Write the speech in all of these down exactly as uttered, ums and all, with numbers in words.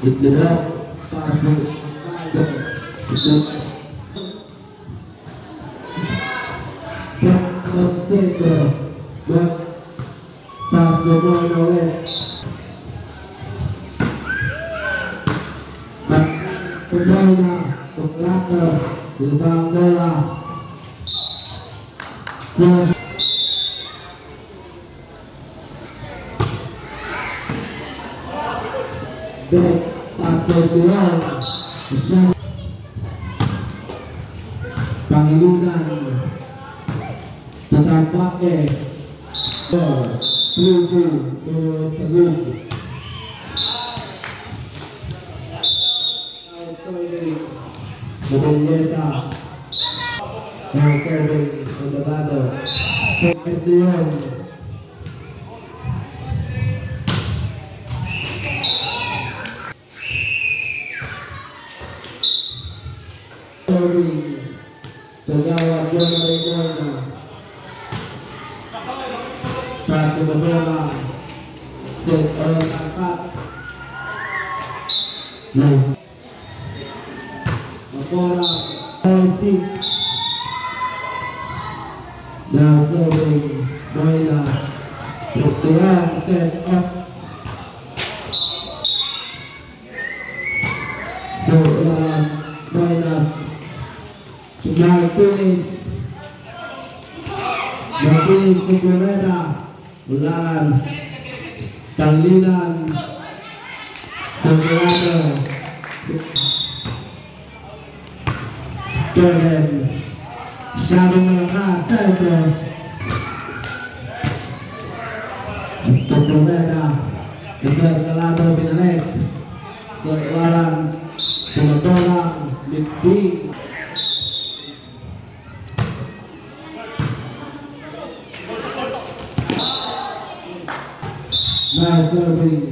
Itnedok, paso, paso mo na ulit. Tumoy na, tuklak, rebound bola. Cross. Back pass to Tuan. Shot. Pangilinan. Tatampak eh. Two two, two sa group. Now serving, Mabelleza. Now serving, Alvarado. Second Leon. Serving, Kagawad John Marie Moyna. Pass to Mabora. Set, uh, tangkap. No. Mabora. Elsie. Now serving. Moyna. Set up. So, uh, Moyna. Martinez. Martinez to Pineda. Ulalan. Pangilinan. Santiago. Kevin. Masyadong malakas. Sentro. Hasta Pineda. Kasar Calado, binalik. Sa Ulalan. Pinatolang. Lipdi. Now serving,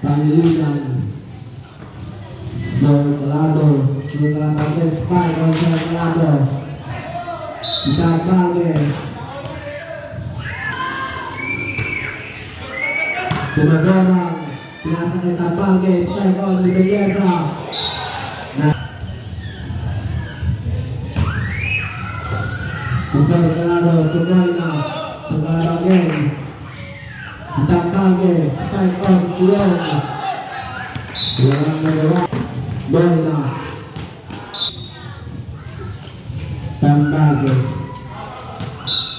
Pangilinan. Sir Calado, Sir Calado, next fight on Sir Calado. Itatbalge. Tumadora. Pinasa kay Tambalge, strike on, Mabelleza. Na. Sir Calado, tumoy na. Sir Calado again. Tambalge, strike on, Leon. Walang nagawa. Boy na. Tambalge.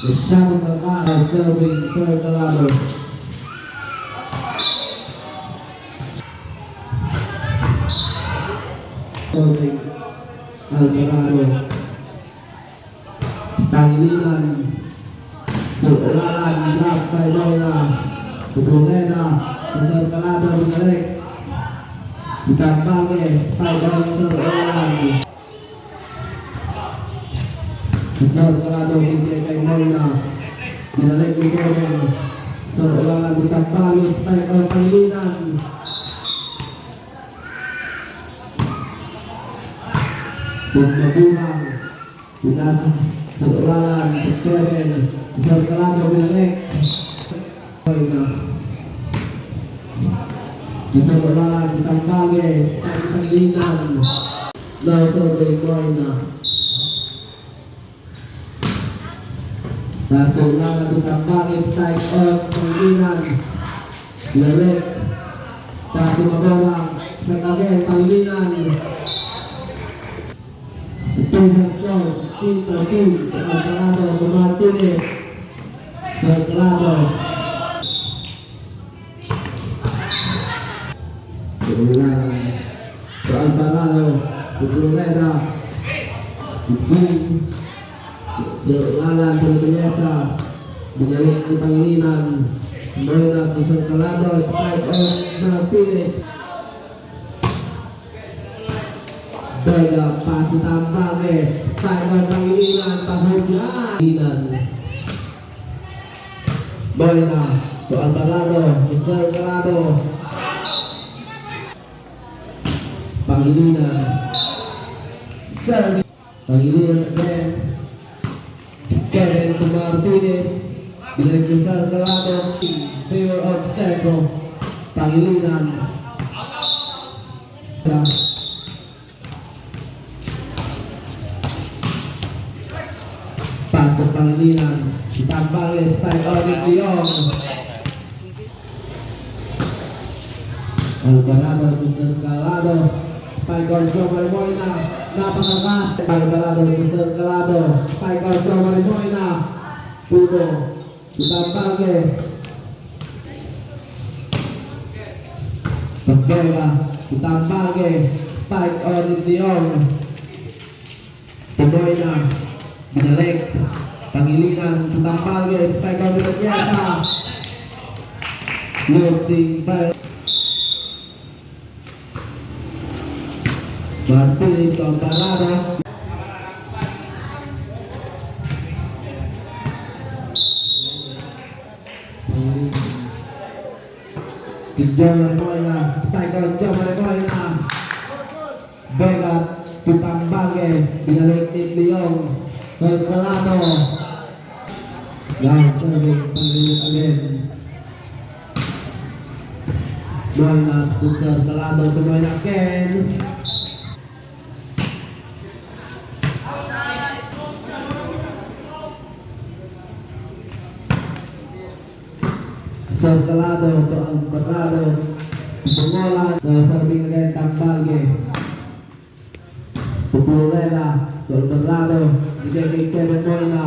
Masyadong malakas. Serving, Sir Calado. Serving, Alvarado. Pangilinan. Sir Ulalan, block by Moyna. Pupunlena. Sir Calado, binalik. Tambalge, spike on Sir Ulalan. Si Sir Calado, binigay kay Moyna. Binalik ni Kevin. Sir Ulalan, itambal, spike on Pangilinan. Pagmagulang. Pinasa. Sir Ulalan, si Kevin. Si Sir Calado, binalik. Moyna. Sir Ulalan, itambal, spike Pangilinan. Now serving Moyna. Pass to Ulalan, itambal, spike on Pangilinan. Binalik. Pass to Mabora. Spike again, Pangilinan. Ito sa score, sixteen thirteen. Alvarado, Martinez. Sir Calado. Ulalan. Alvarado. Florida. Sir Ulalan, Sir Mabelleza. Binalik ni Pangilinan. Moyna to Sir Calado. Spike on Martinez. Vega, pass to Tambalge. Spike on Pangilinan. Pahobyan. Pangilinan. Boy na to Alvarado, to Sir Calado. Pangilinan. Sir Pangilinan again. Kevin to Martinez. Binalik to Sir Calado. In favor of Seco. Pangilinan. Pangilinan, itambal ya spike on ni Leon. Alvarado to Sir Calado. Spike on Jomar Moyna. Napakakas. Alvarado to Sir Calado. Spike on Jomar Moyna. Tudo. Itambal ya. Pagkaiba. Itambal ya. Spike on ni Leon. Tumoy na, binalik. Pangilinan, tatambal ya spike on ni Matiasa. Looting pa. Martinez to Alvarado. Pangilinan. Jomar Moyna, spike on Jomar Moyna. Vega to tambal ya, binalik ni Leon. Calado. Now serving, Pangilinan again. Moyna to Sir Calado, to Moyna again. Sir Calado to Alvarado. Bongola, uh, serving again, tambal ya. To Florera, to Alvarado, bigay kay Kevin Moyna,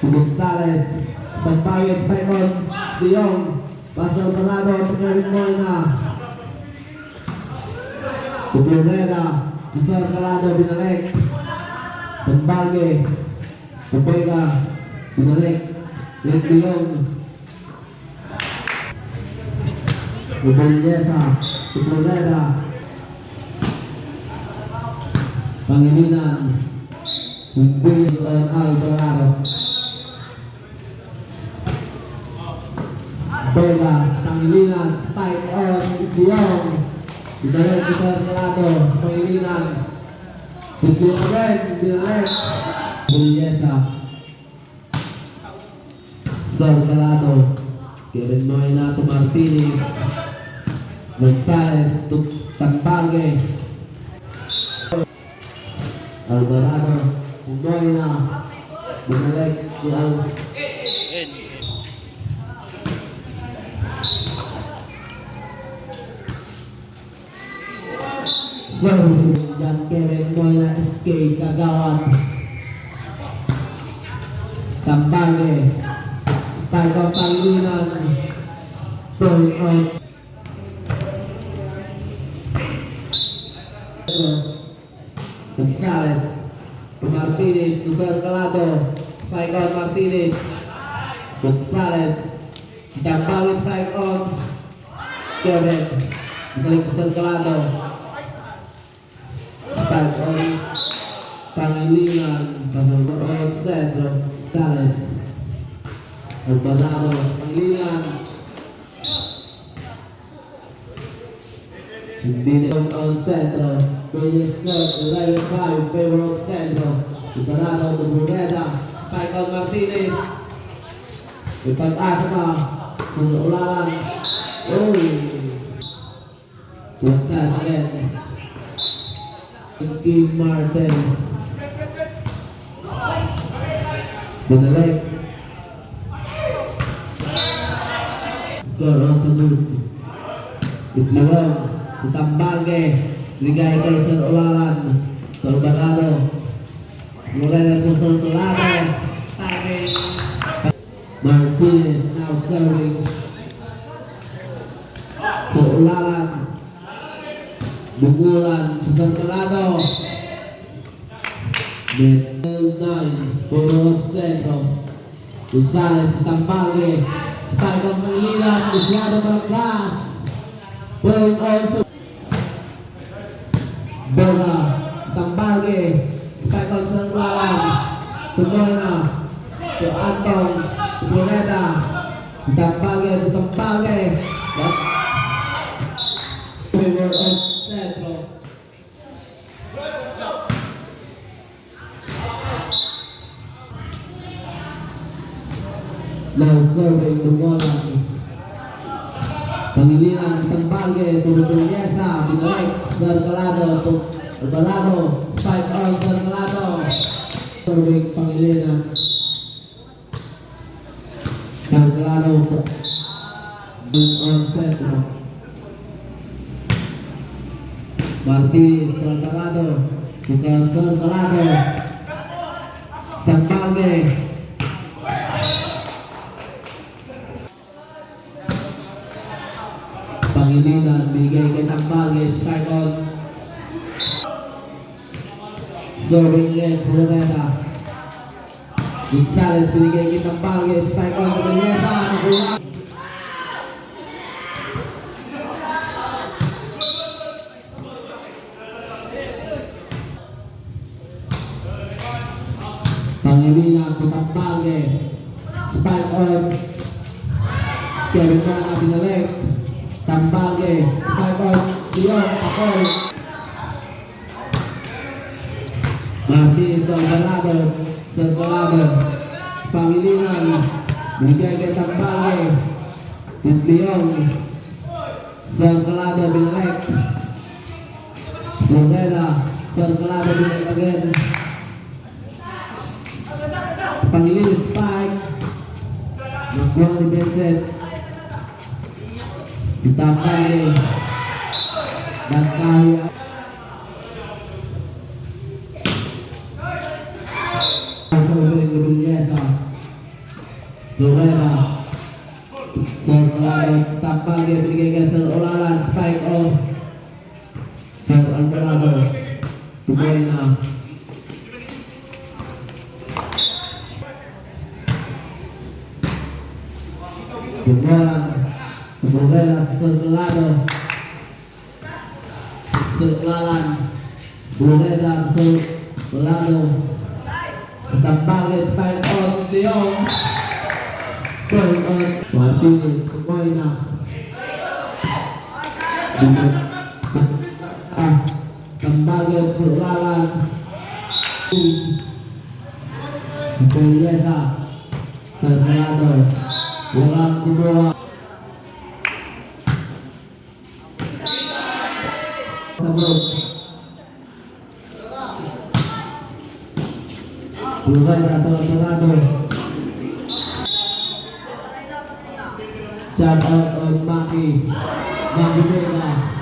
to Gonzales, tambal ya, spike on Leon, pass to Alvarado, to Kevin Moyna, to Florera, to Sir Calado, binalik, tambal ya, to Vega, binalik, Leon, Ubelyesa, Itureda. Pangilinan. Ubelyesa, Alvarado. Vega, Pangilinan, spike on Itlong. Ibalik to Sir Calado, Pangilinan. Itlong again, binalik. Ubelyesa. Sir Calado, Kevin Moyna to Martinez, Gonzales to Tambague, Alvarado to Moyna, binalik ni Al-, Sir, diyan Kevin Moyna, S K Kagawad. Tambague. Spike on Pangilinan. Point out. Gonzales. To Martinez. To Sir Calado. Spike on Martinez. Gonzales. Tambague, spike on Kevin. Balik to Sir Calado. Spike on Pangilinan, pasok on sentro, Tales. Alvarado, Pangilinan. Hindi na on, on sentro. Pwede score, eleven five, favor of sentro. Alvarado, to Bureda. Spike on Martinez. May pag-asa pa. Sunod ulalan. Uy! Gonzales again. Ricky Martin. Binalik. Score on Salud. Itlawag. Sa Tambague. Ligay kay Sir Olaran. Torbarado. Lorena sa Sir Calado. Timing. Martinez now serving. So, Ulalan. Bugulan. Sir Calado. Middle nine. Puro sentro. Gonzales, Tambague. Spike on Pangilinan. Masyado malakas. Point out sa Boga, Tambague, spike on Sir Ulalan, to Moyna, to Anton, to Pineda, Tambague, to Tambague, favor of sentro. Now serving the one. Pangilinan, Tambague, to Rubeliesa, binalik, Sir Calado, to Alvarado, spike on Sir Calado. Serving Pangilinan. Martinez to Alvarado. To Sergalado. Tambalge. Pangilinan, binigay kay Tambalge, strike on. Serving again, Floreta. Gonzales, binigay kay Tambalge, strike on, Rebelyesa, nakuha. Pangilinan to Tambalge. Spike on. Kevin Rana binalik. Tambalge. Spike on. Leon, pakol. Martinez to Alvarado. Sergalado. Pangilinan. Binigay kay Tambalge. Leon. Sergalado binalik. Floreta, Sergalado binalik again. Pangilinan, spike. Nakuha ni Vincent. Itapay ni Bangkawi. Sa ulo ni Rebelyesa. Floreta. Sergalado, tambalge, binigay kay Sir Olalan, spike on. Sir Alvarado, tumoy na. Tumoran, tumoy na si Sergalado. Sergalan, Floreta, Sergalado. Tambalge, spike on, Leon. Point on, Martinez, tumoy na. Ah, tambalge, Sergalan. Belleza, Sergalado. Walang kumuha. Sabog. Lugay na to, Alvarado. Shout out on Maki. Maki Vega.